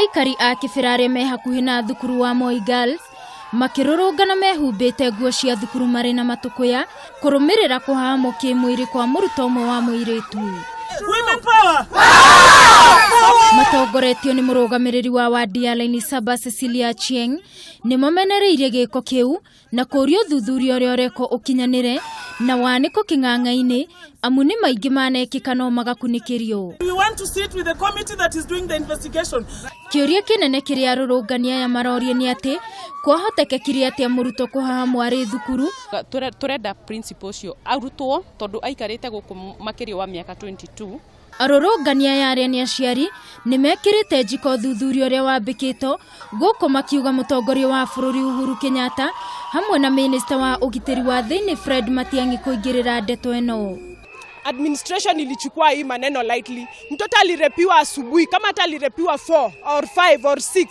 Aikari a Kĩbĩra arĩa me hakuhĩ na thukuru wa Moi Girls makĩrũrũngana mehumbĩte nguo cia thukuru marĩ na matũkũya kũrũmĩrĩra kũhahamwo kĩmwĩrĩ kwa mũrutwo ũmwe wa mũirĩtu. Women power! Matongoretio nĩ mũrũgamĩrĩri wa wadi ya Laini Saba Cecilia Achieng nĩ mamenereirie gĩko kĩu na kũũria ũthuthuria ũrĩa ũrekwo ũkinyanĩre na wanĩkwo kĩng'ang'a-inĩ amu nĩ maingĩ manekĩka no magakunĩkĩrio. We want to sit with the committee that is doing the investigation. Kĩũria kĩnene kĩrĩa arũrũngani aya maroria nĩ atĩ kwahotekekire atĩa mũrutwo kũhahamwo arĩ thukuru. Tũrenda principal ũcio arutwo tondũ aikarĩte gũkũ makĩria wa mĩaka 22. Arũrũngani aya arĩa nĩ aciari nĩ mekĩrĩte njiko ũthuthuria ũrĩa wambĩkĩtwo gũkũ makiuga mũtongoria wa bũrũri Uhuru Kenyatta hamwe na minista wa ũgitĩri wa thĩinĩ Fred Matiang'i kũingĩrĩra ndeto ĩno. Administration ilichukua hii maneno lightly. Mtoto alirepiwa asubuhi, kama hata alirepiwa 4 or 5 or 6,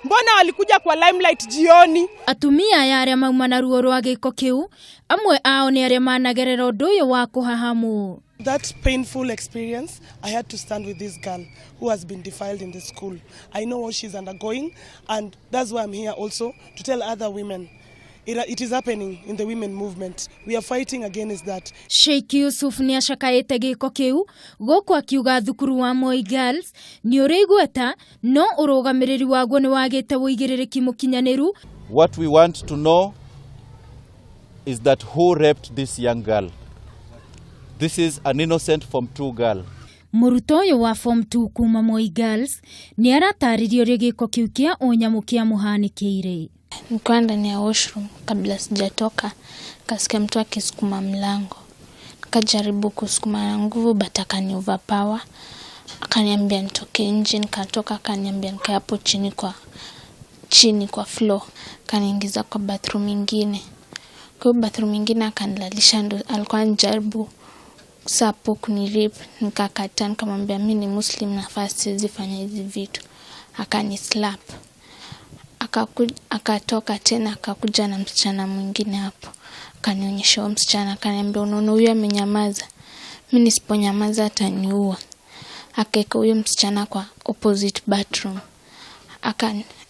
mbona walikuja kwa limelight jioni? Atumia aya arĩa mauma na ruo rwa gĩko kĩu amwe ao nĩ arĩa managerera ũndũ ũyũ wa kũhahamwo. That painful experience, I had to stand with this girl who has been defiled in the school. I know what she's undergoing, and that's why I'm here also to tell other women. It is happening in the women movement. We are fighting against that. Sheikh Yusuf nĩ acakaĩte gĩko kĩu gũkũ akiuga thukuru wa Moi Girls nĩ ũrĩ igweta no ũrũgamĩrĩri waguo nĩ wagĩte ũigĩrĩrĩki mũkinyanĩru. What we want to know is that who raped this young girl. This is an innocent Form 2 girl. Mũrutwo ũyũ wa Form 2 kuma Moi Girls nĩ aratarĩria ũrĩa gĩko kĩu kĩa ũnyamũ kĩamũhanĩkĩire. Nikiwa ndani ya washroom kabla sijatoka, kasikia mtu akisukuma mlango. Nikajaribu kusukuma na nguvu but akani overpower. Akaniambia nitoke nje, nikatoka, akaniambia nikae hapo chini kwa floor. Akaniingiza kwa bathroom ingine. Kwa hiyo bathroom ingine akanilalisha, ndo alikuwa anajaribu sapo kunirape, nikakataa, nikamwambia mi ni Muslim, nafaa siwezi fanya hizi vitu. Akanislap. Akatoka tena akakuja na msichana mwingine hapo. Akanionyesha huyo msichana, akaniambia, "Unaona huyu amenyamaza, mi nisiponyamaza ataniua." Akaeka huyo msichana kwa opposite bathroom.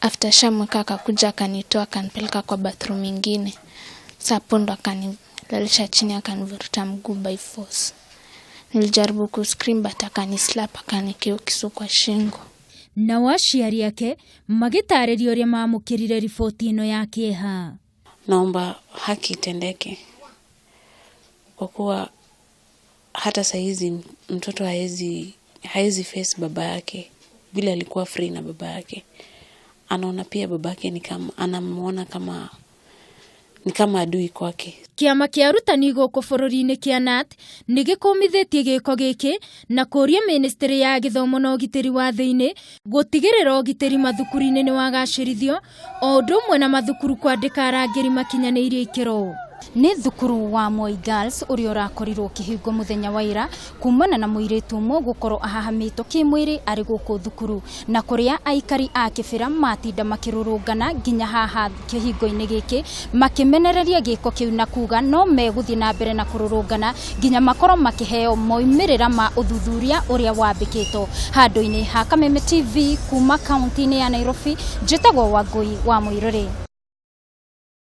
After shamweka akakuja akanitoa akanipeleka kwa bathroom ingine. Sasa hapo ndo akanilalisha chini, akanivuruta mguu by force. Nilijaribu kuscream but akanislap, akaniekea kisu kwa shingo. Nao aciari ake magĩtarĩria ũrĩa mamũkĩrire riboti ĩno ya kĩeha. Naomba haki itendeke, kwa kuwa hata sahizi mtoto haezi face baba yake vile alikuwa free na baba yake. Anaona pia babake ni kama anamuona kama ni kama adui kwake. Kĩama kĩa arutani gũkũ bũrũri-inĩ kĩa KNUT nĩ gĩkũmithĩtie gĩko gĩkĩ na kũũria ministry ya gĩthomo na ũgitĩri wa thĩinĩ gũtigĩrĩra ũgitĩri mathukuru-inĩ nĩ wagacĩrithio o ũndũ ũmwe na mathukuru kwandĩka arangĩri makinyanĩirie ikĩro. Nĩ thukuru wa Moi Girls ũrĩa ũrakorirwo ũkĩhingwo mũthenya wa ira kumana na mũirĩtu ũmwe gũkorwo ahahamĩtwo kĩmwĩrĩ arĩ gũkũ thukuru na kũrĩa aikari a Kĩbĩra matinda makĩrũrũngana nginya haha kĩhingo-inĩ gĩkĩ makĩmenereria gĩko kĩu na kuga no megũthiĩ na mbere na kũrũrũngana nginya makorwo makĩheo moimĩrĩra ma ũthuthuria ũrĩa wambĩkĩtwo. Handũ-inĩ ha Kameme TV kuma kaunti-inĩ ya Nairobi, njĩtagwo Wangũi wa Mũirũrĩ.